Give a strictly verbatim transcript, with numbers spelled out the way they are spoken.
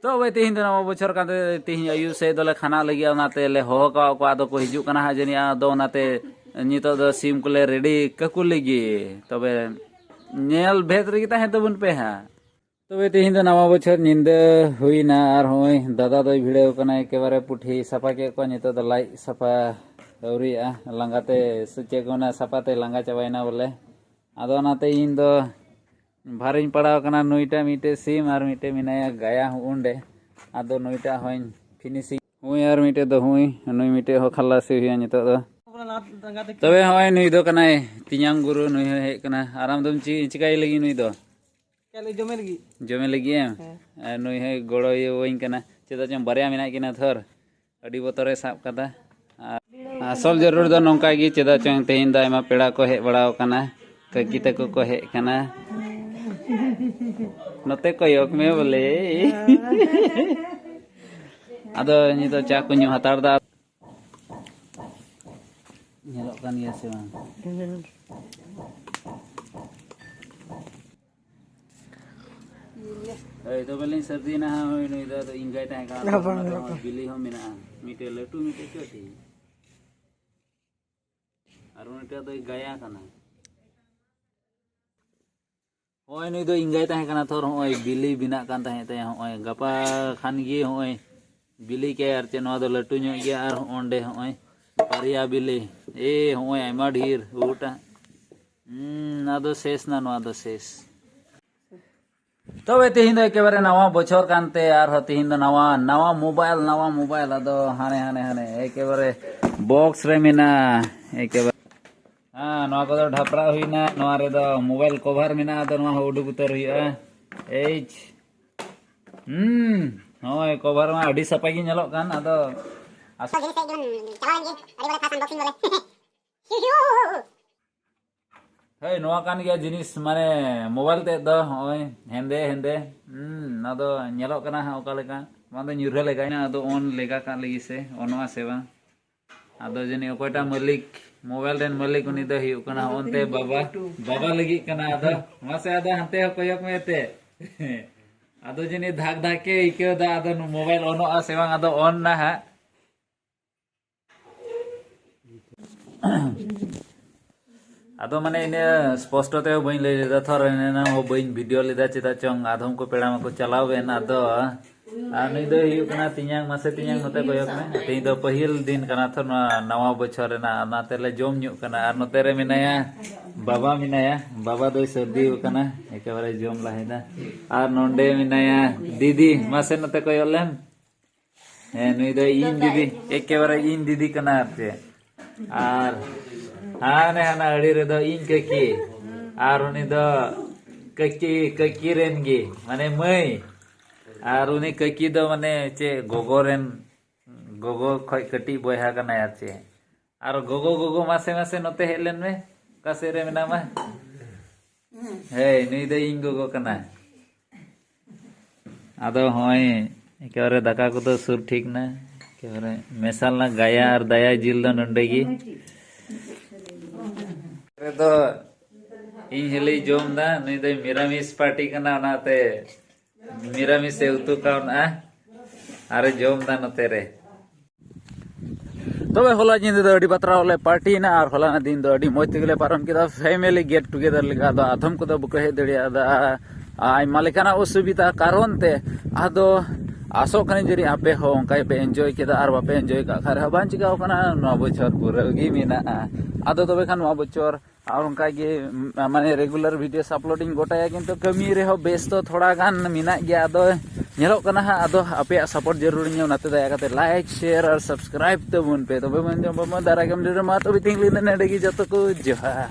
ᱛᱚᱵᱮ ᱛᱮᱦᱮᱧ ᱫᱚ ᱱᱟᱣᱟ ᱵᱚᱪᱷᱚᱨ ᱠᱟᱱ ᱛᱮ ᱛᱮᱦᱮᱧ ᱟᱹᱭᱩᱵ ᱥᱮᱫ ᱫᱚᱞᱮ ᱠᱷᱟᱱᱟᱜ ᱞᱟᱹᱜᱤᱫ, ᱚᱱᱟᱛᱮ ᱞᱮ ᱦᱚᱦᱚ ᱠᱟᱜ ᱠᱚᱣᱟ᱾ ᱟᱫᱚ ᱠᱚ ᱦᱤᱡᱩᱜ ᱠᱟᱱᱟ ᱦᱟᱸᱜ ᱡᱟᱹᱱᱤᱡ᱾ ᱟᱫᱚ ᱚᱱᱟᱛᱮ ᱱᱤᱛᱚᱜ ᱫᱚ ᱥᱤᱢ ᱠᱚᱞᱮ ᱨᱮᱰᱤ ᱠᱟᱠᱚ ᱞᱟᱹᱜᱤᱫ᱾ ᱛᱚᱵᱮ ᱧᱮᱞ ᱵᱷᱮᱫ ᱨᱮᱜᱮ ᱛᱟᱦᱮᱸ ᱛᱟᱵᱚᱱ ᱯᱮ ᱦᱟᱸᱜ᱾ ᱛᱚᱵᱮ ᱛᱮᱦᱮᱧ ᱫᱚ ᱱᱟᱣᱟ ᱵᱚᱪᱷᱚᱨ ᱧᱤᱫᱟᱹ ᱦᱩᱭᱱᱟ ᱟᱨ ᱦᱚᱸᱜᱼᱚᱭ ᱫᱟᱫᱟ ᱫᱚᱭ ᱵᱷᱤᱲᱟᱹᱣ ᱠᱟᱱᱟ, ᱮᱠᱮᱵᱟᱨᱮ ᱯᱩᱴᱷᱤ ᱥᱟᱯᱷᱟ ᱠᱮᱫ ᱠᱚᱣᱟ᱾ ᱱᱤᱛᱚᱜ ᱫᱚ ᱞᱟᱡ ᱥᱟᱯᱷᱟ ᱟᱹᱣᱨᱤᱭᱟᱜᱼᱟ, ᱞᱟᱸᱜᱟᱛᱮ ᱥᱮ ᱪᱮᱫ ᱠᱚ ᱢᱮᱱᱟ, ᱥᱟᱯᱷᱟᱛᱮ ᱞᱟᱸᱜᱟ ᱪᱟᱵᱟᱭᱮᱱᱟ ᱵᱚᱞᱮ᱾ ᱟᱫᱚ ᱚᱱᱟᱛᱮ ᱤᱧ ᱫᱚ ᱵᱷᱟᱨᱤᱧ ᱯᱟᱲᱟᱣ ᱠᱟᱱᱟ᱾ ᱱᱩᱭᱴᱟᱜ ᱢᱤᱫᱴᱮᱡ ᱥᱤᱢ ᱟᱨ ᱢᱤᱫᱴᱮᱡ ᱢᱮᱱᱟᱭᱟ ᱜᱟᱭᱟ ᱚᱸᱰᱮ᱾ ᱟᱫᱚ ᱱᱩᱭᱴᱟᱜ ᱦᱚᱸᱧ ᱯᱷᱤᱱᱤᱥᱤᱝ ᱦᱩᱭ ᱟᱨ ᱢᱤᱫᱴᱮᱡ ᱫᱚ ᱦᱩᱭ, ᱱᱩᱭ ᱢᱤᱫᱴᱮᱡ ᱦᱚᱸ ᱠᱷᱟᱞᱟᱥᱤ ᱦᱩᱭᱩᱜᱼᱟ ᱱᱤᱛᱚᱜ ᱫᱚ᱾ ᱛᱚᱵᱮ ᱦᱚᱸᱜᱼᱚᱭ ᱱᱩᱭ ᱫᱚ ᱠᱟᱱᱟᱭ ᱛᱤᱧᱟᱝ ᱜᱩᱨᱩ, ᱱᱩᱭ ᱦᱚᱸᱭ ᱦᱮᱡ ᱠᱟᱱᱟ᱾ ᱟᱨ ᱟᱢ ᱫᱚᱢ ᱪᱤ-, ᱪᱤᱠᱟᱹᱭ ᱞᱟᱹᱜᱤᱫ ᱱᱩᱭ ᱫᱚ? ᱪᱮᱫ ᱞᱮ ᱡᱚᱢᱮ ᱞᱟᱹᱜᱤᱫ? ᱡᱚᱢᱮ ᱞᱟᱹᱜᱤᱫ ᱮᱢ? ᱦᱮᱸ᱾ ᱟᱨ ᱱᱩᱭ ᱦᱚᱸᱭ ᱜᱚᱲᱚ ᱤᱭᱟᱹᱣᱟᱹᱧ ᱠᱟᱱᱟ, ᱪᱮᱫᱟᱜ ᱪᱚᱝ ᱵᱟᱨᱭᱟ ᱢᱮᱱᱟᱜ ᱠᱤᱱᱟ ᱛᱷᱚᱨ, ᱟᱹᱰᱤ ᱵᱚᱛᱚᱨᱮ ᱥᱟᱵ ᱠᱟᱫᱟ᱾ ᱟᱨ ᱟᱥᱚᱞ ᱡᱟᱹᱨᱩᱲ ᱫᱚ ᱱᱚᱝᱠᱟ ᱜᱮ, ᱪᱮᱫᱟᱜ ᱪᱚᱝ ᱛᱮᱦᱮᱧ ᱫᱚ ᱟᱭᱢᱟ ᱯᱮᱲᱟ ᱠᱚ ᱦᱮᱡ ᱵᱟᱲᱟᱣ ᱠᱟᱱᱟ, ᱠᱟᱹᱠᱤ ᱛᱟᱠᱚ ᱠᱚ ᱦᱮᱡ ᱠᱟᱱᱟ᱾ ᱱᱚᱛᱮ ᱠᱚᱭᱚᱜ ᱢᱮ ᱵᱚᱞᱮ᱾ ᱟᱫᱚ ᱱᱤᱛᱚᱜ ᱪᱟ ᱠᱚ ᱧᱩ ᱦᱟᱛᱟᱲ ᱫᱟ᱾ ᱧᱮᱞᱚᱜ ᱠᱟᱱ ᱜᱮᱭᱟ ᱥᱮ ᱵᱟᱝ? ᱦᱳᱭ, ᱛᱚᱵᱮ ᱞᱤᱧ ᱥᱟᱹᱨᱫᱤᱭᱮᱱᱟ ᱦᱟᱸᱜ᱾ ᱦᱳᱭ, ᱱᱩᱭ ᱫᱚ ᱟᱫᱚ ᱤᱧ ᱜᱟᱭ ᱛᱟᱦᱮᱸ ᱠᱟᱱᱟ᱾ ᱵᱟᱝ, ᱚᱱᱟ ᱛᱮᱦᱚᱸ ᱵᱟᱝ᱾ ᱵᱤᱞᱤ ᱦᱚᱸ ᱢᱮᱱᱟᱜᱼᱟ, ᱢᱤᱫᱴᱮᱡ ᱞᱟᱹᱴᱩ, ᱢᱤᱫᱴᱮᱡ ᱠᱟᱹᱴᱤᱡ᱾ ᱟᱨ ᱩᱱᱤᱴᱟᱜ ᱫᱚᱭ ᱜᱟᱭᱟ ᱠᱟᱱᱟ᱾ ᱦᱚᱸᱜᱼᱚᱭ ᱱᱩᱭ ᱫᱚ ᱤᱧ ᱜᱟᱭ ᱛᱟᱦᱮᱸ ᱠᱟᱱᱟ ᱛᱷᱚᱨ᱾ ᱦᱚᱸᱜᱼᱚᱭ ᱵᱤᱞᱤ ᱵᱮᱱᱟᱜ ᱠᱟᱱ ᱛᱟᱦᱮᱸᱫ ᱛᱟᱭᱟ᱾ ᱦᱚᱸᱜᱼᱚᱭ ᱜᱟᱯᱟ ᱠᱷᱟᱱ ᱜᱮ ᱦᱚᱸᱜᱼᱚᱭ ᱵᱤᱞᱤ ᱠᱟᱭ᱾ ᱟᱨ ᱪᱮᱫ, ᱱᱚᱣᱟ ᱫᱚ ᱞᱟᱹᱴᱩ ᱧᱚᱜ ᱜᱮᱭᱟ᱾ ᱟᱨ ᱦᱚᱸᱜᱼᱚᱭ ᱱᱚᱸᱰᱮ ᱦᱚᱸᱜᱼᱚᱭ ᱵᱟᱨᱭᱟ ᱵᱤᱞᱤ᱾ ᱮ, ᱦᱚᱸᱜᱼᱚᱭ ᱟᱭᱢᱟ ᱰᱷᱮᱨ ᱜᱚᱴᱟ᱾ ᱦᱩᱸ, ᱱᱚᱣᱟ ᱫᱚ ᱥᱮᱥ ᱱᱟ, ᱱᱚᱣᱟ ᱫᱚ ᱥᱮᱥ᱾ ᱛᱚᱵᱮ ᱛᱮᱦᱮᱧ ᱫᱚ ᱮᱠᱮᱵᱟᱨᱮ ᱱᱟᱣᱟ ᱵᱚᱪᱷᱚᱨ ᱠᱟᱱᱛᱮ ᱟᱨᱦᱚᱸ ᱛᱮᱦᱮᱧ ᱫᱚ ᱱᱟᱣᱟ, ᱱᱟᱣᱟ ᱢᱳᱵᱟᱭᱤᱞ, ᱱᱟᱣᱟ ᱢᱳᱵᱟᱭᱤᱞ᱾ ᱟᱫᱚ ᱦᱟᱱᱮ, ᱦᱟᱱᱮ, ᱦᱟᱱᱮ ᱮᱠᱮᱵᱟᱨᱮ ᱵᱚᱠᱥ ᱨᱮ ᱢᱮᱱᱟᱜᱼᱟ᱾ ᱮᱠᱮᱵᱟᱨᱮ, ᱦᱮᱸ, ᱱᱚᱣᱟ ᱠᱚᱫᱚ ᱰᱷᱟᱯᱨᱟᱜ ᱦᱩᱭᱱᱟ᱾ ᱱᱚᱣᱟ ᱨᱮᱫᱚ ᱢᱳᱵᱟᱭᱤᱞ ᱠᱚᱵᱷᱟᱨ ᱢᱮᱱᱟᱜᱼᱟ, ᱟᱫᱚ ᱱᱚᱣᱟ ᱦᱚᱸ ᱩᱰᱩᱠ ᱩᱛᱟᱹᱨ ᱦᱩᱭᱩᱜᱼᱟ᱾ ᱮᱭ, ᱦᱩᱸ, ᱱᱚᱜᱼᱚᱭ ᱠᱚᱵᱷᱟᱨ ᱢᱟ ᱟᱹᱰᱤ ᱥᱟᱯᱷᱟ ᱜᱮ ᱧᱮᱞᱚᱜ ᱠᱟᱱ᱾ ᱟᱫᱚ ᱟᱥ- ᱡᱤᱱᱤᱥ ᱦᱮᱡ ᱡᱮᱢᱚᱱ ᱪᱟᱞᱟᱣᱮᱱ ᱜᱮ, ᱟᱹᱰᱤ ᱵᱚᱲ first unboxing ᱵᱚᱞᱮ᱾ ᱦᱳᱭ, ᱱᱚᱣᱟ ᱠᱟᱱ ᱜᱮᱭᱟ ᱡᱤᱱᱤᱥ, ᱢᱟᱱᱮ ᱢᱳᱵᱟᱭᱤᱞ ᱛᱮᱫ ᱫᱚ ᱦᱚᱸᱜᱼᱚᱭ ᱦᱮᱸᱫᱮ ᱦᱮᱸᱫᱮ᱾ ᱦᱩᱸ, ᱚᱱᱟ ᱫᱚ ᱧᱮᱞᱚᱜ ᱠᱟᱱᱟ ᱦᱟᱸᱜ ᱚᱠᱟ ᱞᱮᱠᱟ᱾ ᱵᱟᱝ ᱫᱚ ᱧᱩᱨᱦᱟᱹ ᱞᱮᱠᱟ᱾ ᱟᱫᱚ on ᱞᱮᱜᱟ ᱠᱟᱜ ᱞᱟᱹᱜᱤᱫ ᱥᱮ ᱚᱱᱚᱜᱼᱟ ᱥᱮ ᱵᱟᱝ? ᱟᱫᱚ ᱡᱟᱹᱱᱤᱡ ᱚᱠᱚᱭᱴᱟᱜ ᱢᱟᱹᱞᱤᱠ, ᱢᱳᱵᱟᱭᱤᱞ ᱨᱮᱱ ᱢᱟᱹᱞᱤᱠ, ᱩᱱᱤ ᱫᱚ ᱦᱩᱭᱩᱜ ᱠᱟᱱᱟ ᱚᱱᱛᱮ ᱵᱟᱵᱟ, ᱵᱟᱵᱟ ᱞᱟᱹᱜᱤᱫ ᱠᱟᱱᱟ᱾ ᱟᱫᱚ ᱢᱟᱥᱮ ᱟᱫᱚ ᱦᱟᱱᱛᱮ ᱦᱚᱸ ᱠᱚᱭᱚᱜ ᱢᱮ ᱛᱮ᱾ ᱟᱫᱚ ᱡᱟᱹᱱᱤᱡ ᱫᱷᱟᱠ ᱫᱷᱟᱠ ᱮ ᱟᱹᱭᱠᱟᱹᱣ ᱮᱫᱟ᱾ ᱟᱫᱚ ᱢᱳᱵᱟᱭᱤᱞ ᱚᱱᱚᱜᱼᱟ ᱥᱮ ᱵᱟᱝ? ᱟᱫᱚ ᱚᱱ ᱱᱟ ᱦᱟᱸᱜ᱾ ᱟᱫᱚ ᱢᱟᱱᱮ ᱤᱱᱟᱹ ᱥᱯᱚᱥᱴᱚ ᱛᱮ ᱵᱟᱹᱧ ᱞᱟᱹᱭ ᱞᱮᱫᱟ ᱛᱷᱚᱨ, ᱮᱱᱟᱝ ᱦᱚᱸ ᱵᱟᱹᱧ ᱵᱷᱤᱰᱤᱭᱳ ᱞᱮᱫᱟ, ᱪᱮᱫᱟᱜ ᱪᱚᱝ ᱟᱫᱚᱢ ᱠᱚ ᱯᱮᱲᱟ ᱢᱟᱠᱚ ᱪᱟᱞᱟᱣ ᱮᱱ᱾ ᱟᱫᱚ ᱟᱨ ᱱᱩᱭ ᱫᱚ ᱦᱩᱭᱩᱜ ᱠᱟᱱᱟ ᱛᱮᱧᱟᱝ, ᱢᱟᱥᱮ ᱛᱮᱧᱟᱝ ᱱᱚᱛᱮ ᱠᱚᱭᱚᱜ ᱢᱮ᱾ ᱛᱮᱦᱮᱧ ᱫᱚ ᱯᱟᱹᱦᱤᱞ ᱫᱤᱱ ᱠᱟᱱᱟ ᱛᱷᱚᱨ ᱱᱚᱣᱟ ᱱᱟᱣᱟ ᱵᱚᱪᱷᱚᱨ ᱨᱮᱱᱟᱜ, ᱚᱱᱟᱛᱮ ᱞᱮ ᱡᱚᱢ ᱧᱩᱜ ᱠᱟᱱᱟ᱾ ᱟᱨ ᱱᱚᱛᱮ ᱨᱮ ᱢᱮᱱᱟᱭᱟ ᱵᱟᱵᱟ, ᱢᱮᱱᱟᱭᱟ ᱵᱟᱵᱟ, ᱫᱚᱭ ᱥᱟᱹᱨᱫᱤ ᱟᱠᱟᱱᱟ, ᱮᱠᱮᱵᱟᱨᱮ ᱡᱚᱢ ᱞᱟᱦᱟᱭᱮᱫᱟ᱾ ᱟᱨ ᱱᱚᱰᱮ ᱢᱮᱱᱟᱭᱟ ᱫᱤᱫᱤ, ᱢᱟᱥᱮ ᱱᱚᱛᱮ ᱠᱚᱭᱚᱜ ᱞᱮᱢ᱾ ᱦᱮᱸ, ᱱᱩᱭ ᱫᱚ ᱤᱧ ᱫᱤᱫᱤ, ᱮᱠᱮᱵᱟᱨᱮ ᱤᱧ ᱫᱤᱫᱤ ᱠᱟᱱᱟ ᱟᱨ ᱪᱮᱫ᱾ ᱟᱨ ᱦᱟᱱᱮ ᱦᱟᱱᱟ ᱟᱲᱮ ᱨᱮᱫᱚ ᱤᱧ ᱠᱟᱹᱠᱤ, ᱟᱨ ᱩᱱᱤ ᱫᱚ ᱠᱟᱹᱠᱤ, ᱠᱟᱹᱠᱤ ᱨᱮᱱ ᱜᱮ, ᱢᱟᱱᱮ ᱢᱟᱹᱭ᱾ ᱟᱨ ᱩᱱᱤ ᱠᱟᱹᱠᱤ ᱫᱚ ᱢᱟᱱᱮ ᱪᱮᱫ, ᱜᱚᱜᱚ ᱨᱮᱱ, ᱜᱚᱜᱚ ᱠᱷᱚᱡ ᱠᱟᱹᱴᱤᱡ ᱵᱚᱭᱦᱟ ᱠᱟᱱᱟᱭ ᱟᱨ ᱪᱮᱫ᱾ ᱟᱨ ᱜᱚᱜᱚ, ᱜᱚᱜᱚ, ᱢᱟᱥᱮ, ᱢᱟᱥᱮ ᱱᱚᱛᱮ ᱦᱮᱡ ᱞᱮᱱ ᱢᱮ, ᱚᱠᱟ ᱥᱮᱫ ᱨᱮ ᱢᱮᱱᱟᱢᱟ? ᱦᱮᱸ, ᱱᱩᱭ ᱫᱚ ᱤᱧ ᱜᱚᱜᱚ ᱠᱟᱱᱟᱭ᱾ ᱟᱫᱚ ᱦᱚᱸᱜᱼᱚᱭ ᱮᱠᱮᱵᱟᱨᱮ ᱫᱟᱠᱟ ᱠᱚᱫᱚ ᱥᱩᱨ ᱴᱷᱤᱠ ᱱᱟ, ᱮᱠᱮᱵᱟᱨᱮ ᱢᱮᱥᱟᱞ ᱱᱟ ᱜᱟᱭᱟ ᱟᱨ ᱫᱟᱭᱟ ᱡᱤᱞ ᱫᱚ ᱱᱚᱸᱰᱮ ᱜᱮ᱾ ᱨᱮᱫᱚ ᱤᱧ ᱦᱤᱞᱤᱧ ᱡᱚᱢ ᱫᱟ, ᱱᱩᱭ ᱫᱚᱭ ᱢᱤᱨᱟᱢᱤᱥ ᱯᱟᱨᱴᱤ ᱠᱟᱱᱟ, ᱚᱱᱟᱛᱮ ᱢᱤᱨᱟᱢᱤᱥ ᱮ ᱩᱛᱩ ᱠᱟᱣᱱᱟ ᱟᱨᱮ ᱡᱚᱢ ᱫᱟ ᱱᱚᱛᱮ ᱨᱮ᱾ ᱛᱚᱵᱮ ᱦᱚᱞᱟ ᱧᱤᱫᱟᱹ ᱫᱚ ᱟᱹᱰᱤ ᱵᱟᱛᱨᱟᱣ ᱞᱮ ᱯᱟᱨᱴᱤᱭᱮᱱᱟ ᱟᱨ ᱦᱚᱞᱟᱱᱟᱜ ᱫᱤᱱ ᱫᱚ ᱟᱹᱰᱤ ᱢᱚᱡᱽ ᱛᱮᱜᱮ ᱞᱮ ᱯᱟᱨᱚᱢ ᱠᱮᱫᱟ, family get together ᱞᱮᱠᱟ᱾ ᱟᱫᱚ ᱟᱫᱷᱚᱢ ᱠᱚᱫᱚ ᱵᱟᱠᱚ ᱦᱮᱡ ᱫᱟᱲᱮᱭᱟᱫᱟ, ᱟᱭᱢᱟ ᱞᱮᱠᱟᱱᱟᱜ ᱚᱥᱩᱵᱤᱫᱷᱟ ᱠᱟᱨᱚᱱ ᱛᱮ᱾ ᱟᱫᱚ ᱟᱥᱚᱜ ᱠᱟᱹᱱᱟᱹᱧ ᱡᱟᱹᱱᱤᱡ ᱟᱯᱮ ᱦᱚᱸ ᱚᱱᱠᱟ ᱜᱮᱯᱮ enjoy ᱠᱮᱫᱟ, ᱟᱨ ᱵᱟᱯᱮ enjoy ᱠᱟᱜ ᱠᱷᱟᱡ ᱨᱮᱦᱚᱸ ᱵᱟᱝ ᱪᱤᱠᱟᱹᱣ ᱠᱟᱱᱟ, ᱱᱚᱣᱟ ᱵᱚᱪᱷᱚᱨ ᱯᱩᱨᱟᱹᱣ ᱜᱮ ᱢᱮᱱᱟᱜᱼᱟ᱾ ᱟᱫᱚ ᱛᱚᱵᱮ ᱠᱷᱟᱱ ᱱᱚᱣᱟ ᱵᱚᱪᱷᱚᱨ ᱟᱨ ᱚᱱᱠᱟ ᱜᱮ, ᱢᱟᱱᱮ regular videos upload ᱤᱧ ᱜᱚᱴᱟᱭᱟ, ᱠᱤᱱᱛᱩ ᱠᱟᱹᱢᱤ ᱨᱮᱦᱚᱸ ᱵᱮᱥᱛᱚ ᱛᱷᱚᱲᱟ ᱜᱟᱱ ᱢᱮᱱᱟᱜ ᱜᱮᱭᱟ᱾ ᱟᱫᱚ ᱧᱮᱞᱚᱜ ᱠᱟᱱᱟ ᱦᱟᱸᱜ, ᱟᱫᱚ ᱟᱯᱮᱭᱟᱜ support ᱡᱟᱹᱨᱩᱲᱤᱧᱟ, ᱚᱱᱟᱛᱮ ᱫᱟᱭᱟ ᱠᱟᱛᱮ like, share ᱟᱨ subscribe ᱛᱟᱵᱚᱱ ᱯᱮ᱾ ᱛᱚᱵᱮ ᱵᱚᱱ ᱧᱟᱯᱟᱢᱟ ᱫᱟᱨᱟᱭ ᱠᱟᱱ video ᱨᱮ᱾ ᱢᱟ ᱛᱚᱵᱮ ᱛᱤᱦᱤᱧ ᱞᱟᱹᱜᱤᱫ ᱫᱚ ᱱᱚᱰᱮ ᱜᱮ, ᱡᱚᱛᱚ ᱠᱚ ᱡᱚᱦᱟᱨ᱾